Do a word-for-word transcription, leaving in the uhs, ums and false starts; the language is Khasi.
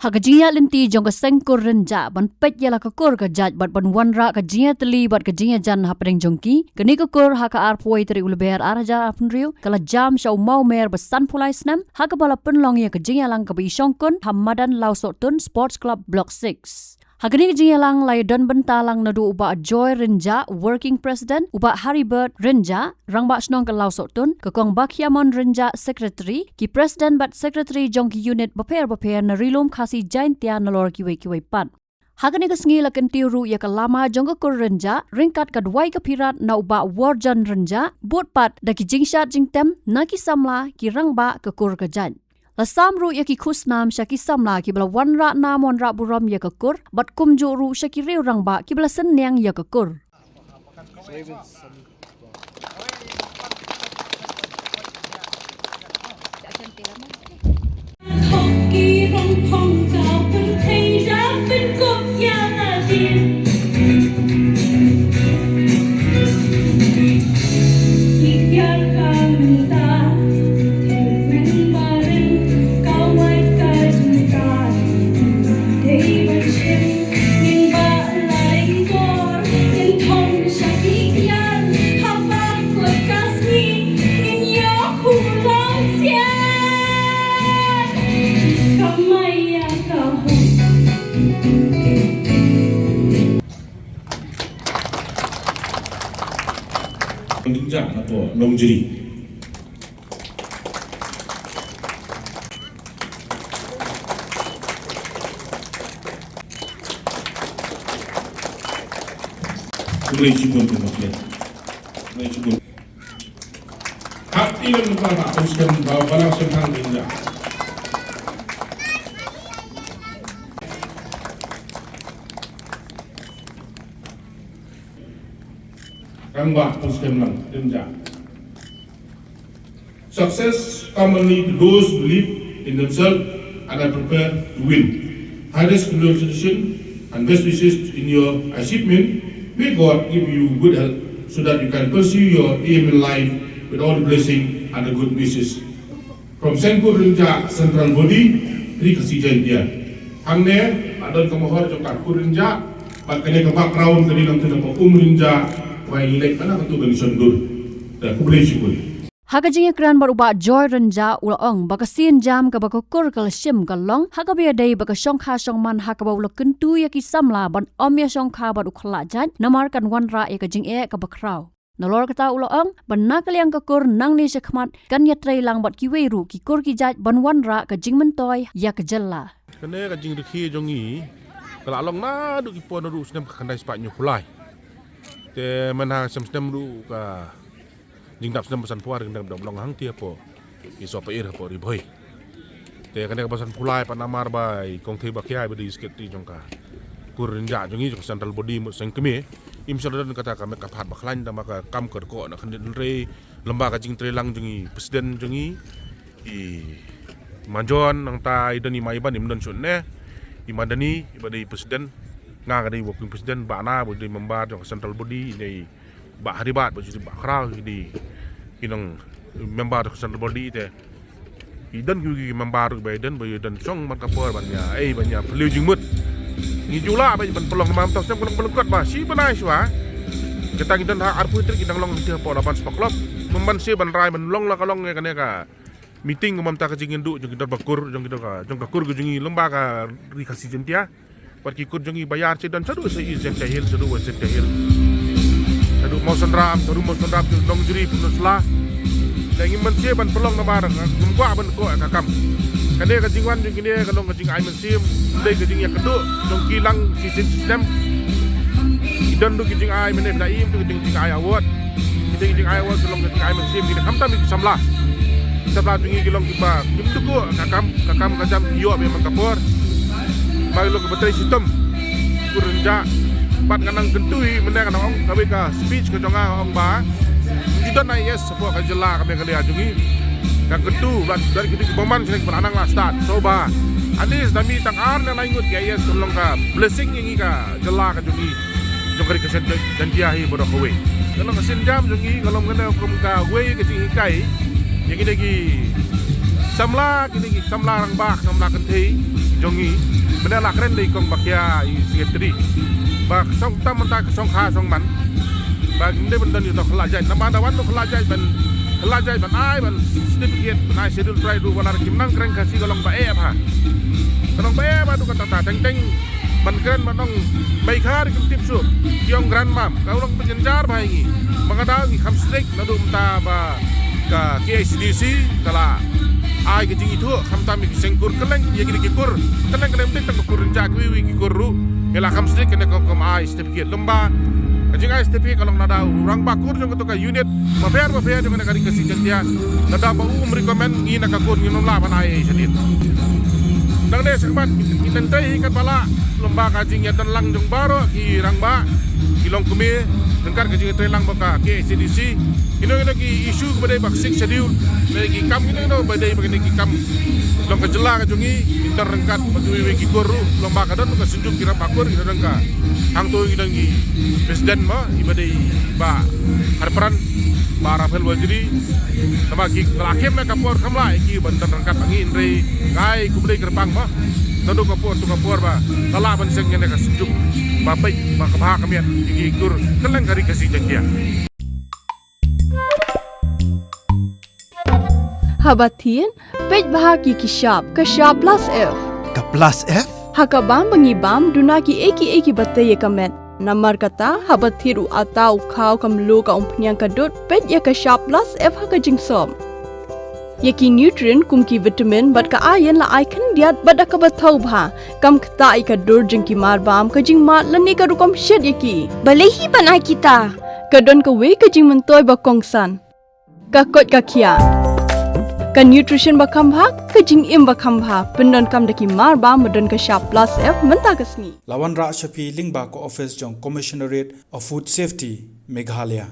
Ha ka jingïaid lynti jong ka seng kur Rynjah ban peit ïa la ka kur ka jait bad ban wanrah ka jingïatylli bad ka jingïajan hapdeng jong ki, kane ka kur ha ka arphew tarik u Lber ar hajar arphew hynriew ka la jam sha u mawmer ba sanphew lai snem ha kaba la pynlong ïa ka jingïalang kaba i shongkun ha madan Lawsohtun Sports Club Block six. Ha kane ka jingïalang la ïadon bynta lang naduh u Bah Joy Rynjah, Working President, u Bah Haribert Rynjah, Rangbah Shnong ka Lawsohtun, ka Kong Bakhiamon Rynjah, Secretary, ki President bad Secretary jong ki unit bapher bapher na Ri Lum Khasi Jaiñtia nalor kiwei kiwei pat. Ha kane ka sngi la kyntiew ruh ïa ka lama jong ka kur Rynjah ryngkat ka duwai ka phirat na u Bah Worjon Rynjah, bud pat da ki jingshad jingtem na ki samla ki rangbah ka kur ka jait. La sam ruh ïa ki khusnam sha ki samla kiba la wanrah nam wanrah burom ïa ka kur bad kumjuh ruh sha ki riew rangbah kiba la synñiang ïa ka kur. Rynjah na to Nongjri. Khublei shibun, khublei shibun. Hap i lem ba ba pynskhem ba ba la skhem hang Rynjah. Rangbah pynskhem lang Rynjah. Success come only to those who believe in themselves and are prepared to win. Highest congratulations and best wishes in your achievement. May God give you good health so that you can pursue your aim in life with all the blessing and the good wishes. From Seng Kur Rynjah Central Body, Ri Khasi Jaiñtia. Hangne, la don ka mohor jong ka kur Rynjah, bad kane ka background ka dei nangta na ka um Rynjah, wa ngi leit na katu ban shon dur. Te khublei shibun. Ha ka jingïakren bad u Bah Joy Rynjah u la ong ba ka sienjam kaba ka kur ka la shim ka long ha kaba ïadei bad ka shongkha shongman ha kaba u la kyntu ïa ki samla ban ym ïashongkha bad u khlad jait namar kan wanrah ïa ka jingeh kaba khraw. Nalor kata u la ong ba na ka liang ka kur nangne shakhmat kan ïatrei lang bad kiwei ruh ki kur ki jait ban wanrah ka jingmyntoi ïa ka jylla. Kane ka jingrkhie jong ngi ka la long naduh ki por naduh u snem khatkhyndai spah hynñiewphew lai. Te mynta ha snem snem ruh ka jingdap snem ba sanphew ar ka dap long hangtei hapoh Isoh Pait hapoh Ri Bhoi. Te kane kaba sanphew lai pat namar ba i Kong Thei Bakhia ba dei i secretary jong ka kur Rynjah jong ngi jong ka central body mut seng kmie. Im sha la don kata ka met ka phad ba khlaiñ tang ba ka kam ka dkoh na khyndiat hynrei lem bad ka jingtrei lang jong i president jong ngi i Ma John, nangta i don i Ma Iban im don shuh ne i Ma Dani i ba dei president, nga ka dei working president, Bah Na ba dei member jong ka central body, i dei Bah Haribat ba ju dei Bah Khraw, i dei ki nong member jong ka central body te. I don ki, ki member ruh ba i don, ba i don shong man ka por ban ïa, eh, ban ïa phylliew jingmut. Ngi ju lah ba i ban pynlong, namar mynta snem ka long ba lyngkot ba shi bnai shuwa. Kata ngi don ha arphew tarik ngi dang long hangtei hapoh Laban Sport Club. Mynban shi ban rai ban long la ka long ïa kane ka meeting, kumba mynta ka jingïaduh jong ki dorbar kur, jong ki dorbar, jong ka kur ka jong ngi lem bad ka Ri Khasi Jaiñtia. Bad ki kur jong ngi ba ïar shi don shaduh sha East Jaintia Hills, shaduh West Jaintia Hills, shaduh Mawsynram, shaduh Mawsynram, shaduh Nongjri, Pynursla. Te ngim mynsiem ban pynlong namar ngim kwah ban koh ïa ka kam. Kane ka jingwan jong kine ka long ka jingai mynsiem, ym dei ka jingïakynduh jong ki lang shisien shisnem. Ki don ruh ki jingai, mynne ba da im ruh ki jingai award. Ki dei ki jingai award, ki long ki jingai mynsiem, ki dei khamtam ki samla. Ki samla jong ngi ki long kiba kim duh ka kam, ka kam ka jam ki ïoh beit man ka por. Ba ki long kiba trei shitom. Kur Rynjah. Bad nga nang kyntu hi, mynne nga nang ong kawei ka speech ka jong nga, nga ong ba ngi don I A S hapoh ka jylla ka Meghalaya jong ngi. Nga kyntu bad, bad kito ki bymman shane kiba la nang la stad. So ba at least da mih tang ar ne lai ngut ki I A S kan long ka blessing ïa ngi ka jylla ka jong ngi, jong ka Ri Khasi Jaiñtia hi baroh kawei. Ka long ka sienjam jong ngi, ka long kane kum kawei ka jinghikai ïa kine ki samla, kine ki samla rangbah, samla kynthei, jong ngi, mynta la kren da i kong Bakhia, i secretary, ba ka shong tam mynta ka shong kha shong man, ba ngim dei ban don ïa uto u khlad jait, namar da wan u khlad jait ban, khlad jait ban ai ban certificate ban ai Scheduled Tribe ruh ba la kim nang kren Khasi ka long ba eh bha. Ka long ba eh bha, tu kata ta teng teng ban kren ban ong, Meikha ruh kim tip shuh, ki ong grant mam, ka long ba jynjar bha ïa ngi. Ba ka daw ngi kham snik naduh mynta ba ka K I C D C ka la ai ka jingithuh khamtam ïa ki seng kur, kylleng ïa kine ki kur, kylleng kylleng, ym dei tang ka kur Rynjah, kiwei kiwei ki kur ruh ngi la kham snik kane ka rukom ai certificate. Lymba ka jingai certificate ka long na da u rangbah kur jong kato ka unit bapher bapher jong kane ka Ri Khasi Jaiñtia, na da ba u um recommend, ngi na ka kur ngim lah ban ai ei shadien. Nangne shakhmat ngi nang trei hi katba lah, lymba ka jingïadon lang jong baroh ki rangbah, ki longkmie, ryngkat ka jingtrei lang bad ka K I C D C. Kino kino ki issue ba dei bad ka Sixth Schedule, ne ki kam kino kino ba dei bad kine ki kam jong ka jylla ka jong ngi, ngi don ryngkat bad kiwei kiwei ki kur ruh, lymba ka don ka Synjuk ki Rangbah Kur, ki don ka, hangto ngi don ki president mo, i ba dei Bah Kharpran, Bah Raphael Warjri. Namar ki la khim ïa ka por kham lah ïa ki ban don ryngkat bad ngi, hynrei ngi ai khublei kyrpang mo, naduh ka por to ka por ba la lah ban seng ïa ka Synjuk ba peit ba ka bha ka miat ïa ki kur kylleng ka Ri Khasi Jaiñtia. Haba thied, peit bha ïa ki shap, ka shap plus F. Ka plus F? Ha ka bam ba ngi bam, duna kiei kiei kiba tei ïa ka met. Namar kata, haba thied u atta, u khaw, ka mluh, ka umphniang, ka dud, peit ïa ka shap plus F ha ka jingsop. Ïa ki nutrient kum ki vitamin bad ka iron la ai khyndiat bad da kaba thaw bha. Kam ktah ïa ka dur jong ki marbam, ka jingmad lane ka rukom shet ïa ki. Balei hi ban ai kita? Ka don kawei ka jingmyntoi ba kongsan. Ka koit ka khiah. Ka nutrition ba kham bha, ka jingim ba kham bha, pyndonkam da ki marbam ba don ka shap plus F mynta ka sngi. La wanrah sha phi lyngba ka office jong Commissionerate of Food Safety, Meghalaya.